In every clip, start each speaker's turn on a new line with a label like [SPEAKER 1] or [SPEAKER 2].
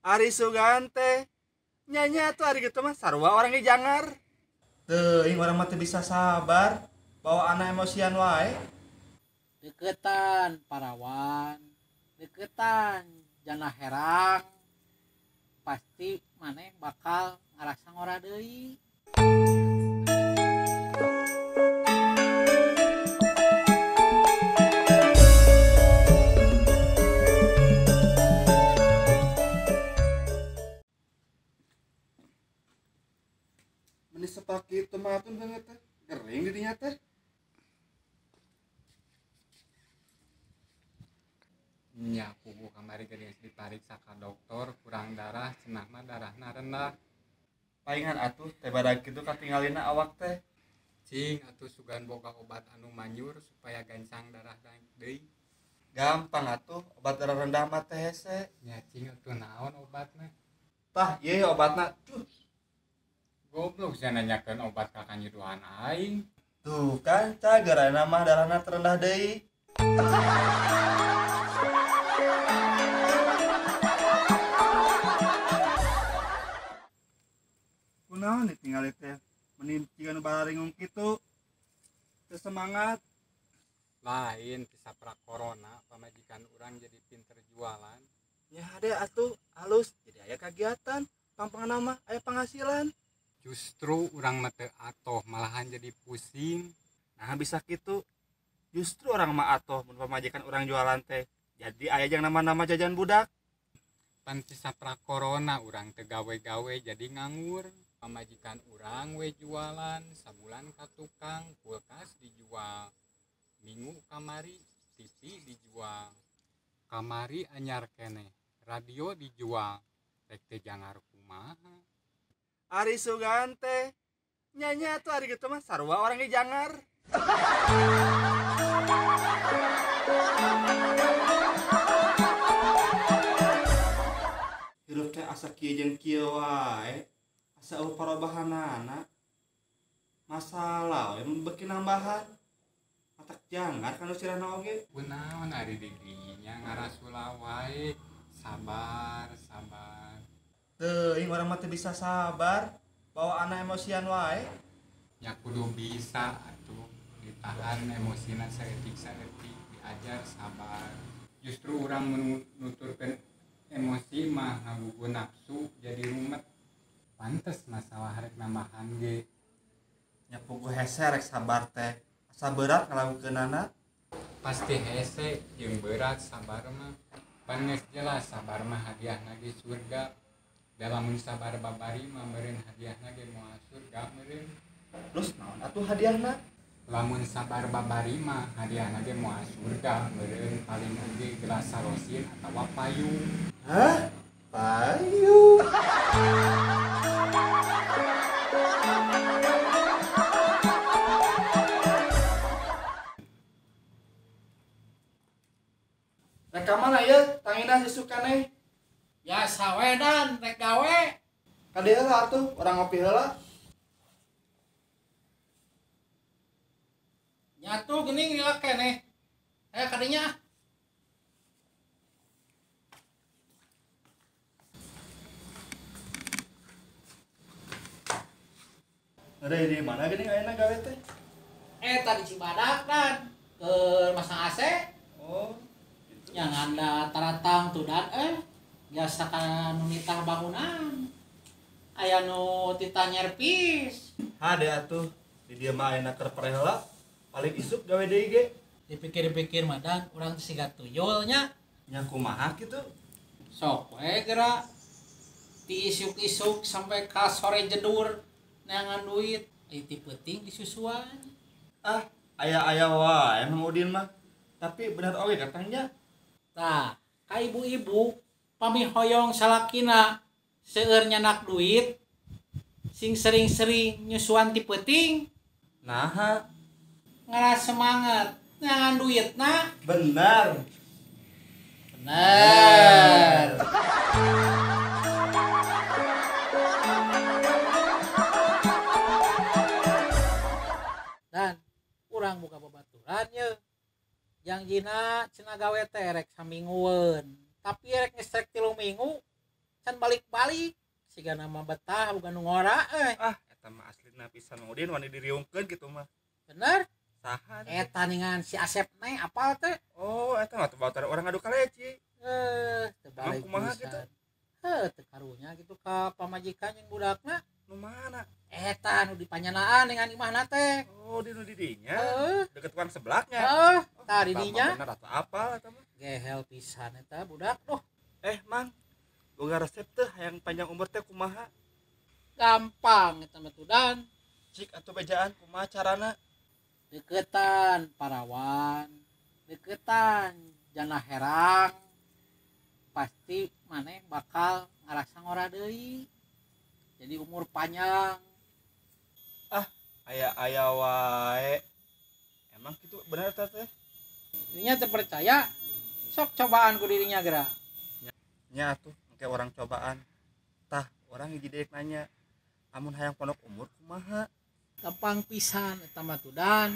[SPEAKER 1] Ari sugan teh nya atuh ari kitu mah sarua urang ge jangar. Teuing urang mah teu bisa sabar, bawa anak emosian wae.
[SPEAKER 2] Deketan parawan, deketan jana herang, pasti maneh bakal ngarasa ngora deui.
[SPEAKER 1] Meni sepak kitu mah atuh beungeut teh, gering di dinya teh.
[SPEAKER 3] Nya puguh kamari geus dipariksa ka dokter kurang darah cenah mah darahna rendah.
[SPEAKER 1] Palingan atuh teh badag kitu katingalina awak teh.
[SPEAKER 3] Cing atuh sugan boga obat anu manjur supaya gancang darah deui.
[SPEAKER 1] Gampang atuh obat darah rendah mah teh hese.
[SPEAKER 3] Nya cing atuh naon obatna?
[SPEAKER 1] Tah ieu obatna. Duh.
[SPEAKER 3] Goblok sia nanyakeun obat ka kanyuduhan aing.
[SPEAKER 1] Tuh kan cagerana mah darahna terendah deui. Kunaon ditinggali teh meni jiga nu bararingung kitu. Teu semangat.
[SPEAKER 3] Lain tisaprak corona pamajikan urang jadi pinter jualan.
[SPEAKER 1] Nya hade atuh alus jadi aya kagiatan, pangpangna mah aya penghasilan.
[SPEAKER 3] Justru urang mah teu atoh malahan jadi pusing.
[SPEAKER 1] Nah bisa kitu. Justru urang mah atoh mun pamajikan urang jualan teh. Jadi aya jang nama-nama jajan budak.
[SPEAKER 3] Pan tisaprak corona urang teu gawe-gawe jadi nganggur. Pamajikan urang we jualan, sabulan ka tukang, kulkas dijual. Minggu kamari TV dijual. Kamari anyar keneh, radio dijual. Rek teh jangar kumaha.
[SPEAKER 1] Ari sugan teh nya atuh ari kitu mah sarua urang ge jangar. Hirup teh asa kieu jeung kieu wae. Asa eueuh parobahanana. Masalah we beuki nambahan. Matak jangar kana sirahna oge.
[SPEAKER 3] Kunaon ari di dinya ngarasula wae. Sabar, sabar.
[SPEAKER 1] Teuing urang mah teu bisa sabar, bawa anak emosian wae.
[SPEAKER 3] Nya kudu bisa atuh ditahan emosina saeutik-saeutik, diajar sabar. Justru urang mun nuturkeun emosi mah ngagugu nafsu jadi rumet. Pantes masalah rek nambahan ge.
[SPEAKER 1] Nya puguh hese rek sabar teh. Asa berat ngalakukeunana.
[SPEAKER 3] Pasti hese jeung berat sabar mah. Pan geus jelas sabar mah hadiahna ge surga. Da lamun sabar babari mah meureun hadiahna ge moal surga meureun.
[SPEAKER 1] Terus naon atuh hadiahna?
[SPEAKER 3] Lamun sabar babari mah hadiahna ge moal surga meureun paling oge gelas sarosin atawa payung.
[SPEAKER 1] Hah? Payung. Rek ka mana ieu? Tangina sisukane.
[SPEAKER 2] Ya sawedan rek gawe.
[SPEAKER 1] Ka dieu heula atuh, urang ngopi heula.
[SPEAKER 2] Nyatu geuning lila keneh. Aya kadinya.
[SPEAKER 1] Ada di mana geuning ayeuna gawe teh?
[SPEAKER 2] Eta di Cibadak dan keur masang AC.
[SPEAKER 1] Oh, gitu.
[SPEAKER 2] Yang anda taratang tuh dan biasa kana nu nitah bangunan. Aya nu titah nyerpis.
[SPEAKER 1] Hade atuh di dieu mah ayeuna keur pere heula. Paling isuk gawe deui ge.
[SPEAKER 2] Dipikir-pikir mah dan urang teh siga tuyul nya.
[SPEAKER 1] Nya kumaha kitu?
[SPEAKER 2] Sok we geura. Ti isuk-isuk sampai ka sore jedur neangan duit, ti peuting disusuan.
[SPEAKER 1] Ah, aya-aya wae Mang Udin mah. Tapi bener oge katanya.
[SPEAKER 2] Tah, ka ibu-ibu pami hoyong salakina seueur nyanak duit sing sering-sering nyusuan ti peuting.
[SPEAKER 1] Naha
[SPEAKER 2] ngaras semangat neangan duitna.
[SPEAKER 1] Bener.
[SPEAKER 2] Bener. Dan urang buka babaturan ye. Jangjina cenah gawe teh rek saminggueun. Tapi rek ngestrek 3 minggu Can balik-balik siga nama betah bukan nu ngora euy.
[SPEAKER 1] Ah, eta mah aslina pisan Mang Udin wani diriungkeun kitu mah.
[SPEAKER 2] Bener?
[SPEAKER 1] Saha?
[SPEAKER 2] Eta ningan si Asep neh apal teh?
[SPEAKER 1] Oh, eta mah teu batur urang ngadu kaleci.
[SPEAKER 2] Teu balik
[SPEAKER 1] kumaha
[SPEAKER 2] pisan.
[SPEAKER 1] Kitu?
[SPEAKER 2] Heuh, teu karunya kitu ka pamajikan jeung budakna.
[SPEAKER 1] Nu mana?
[SPEAKER 2] Eta nu dipanyanaan dengan imahna teh.
[SPEAKER 1] Oh, di nu di dinya.
[SPEAKER 2] Heeh.
[SPEAKER 1] Deket tukang seblaknya.
[SPEAKER 2] Heeh, tah di dinya.
[SPEAKER 1] Bener atuh apal eta mah.
[SPEAKER 2] Gehel pisan eta budak duh.
[SPEAKER 1] Mang, boga resep teh hayang panjang umur teh kumaha?
[SPEAKER 2] Gampang eta mah tudan.
[SPEAKER 1] Cik atuh bejaan kumaha carana?
[SPEAKER 2] Deketan parawan, deketan jana herang. Pasti maneh bakal ngarasa ngora deui. Jadi umur panjang.
[SPEAKER 1] Ah, aya-aya wae. Emang kitu bener eta teh?
[SPEAKER 2] Dirinya terpercaya, sok cobaan ku dirinya geura.
[SPEAKER 1] Nya atuh engke orang cobaan. Tah, orang hiji deui nanya, amun hayang pondok umur kumaha?
[SPEAKER 2] Gampang pisan eta mah tudan.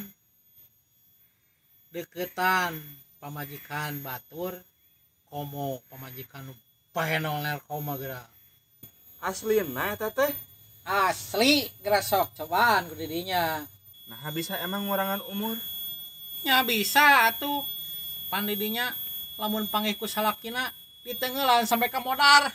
[SPEAKER 2] Deketan pamajikan batur komo pamajikan nu pahenol koma geura.
[SPEAKER 1] Aslina eta teh?
[SPEAKER 2] Asli geura sok cobaan ku dirinya.
[SPEAKER 1] Nah, bisa emang ngurangan umur?
[SPEAKER 2] Nya bisa atuh. Pan didinya lamun panggih ku salakina ditenggelan sampai ka modar.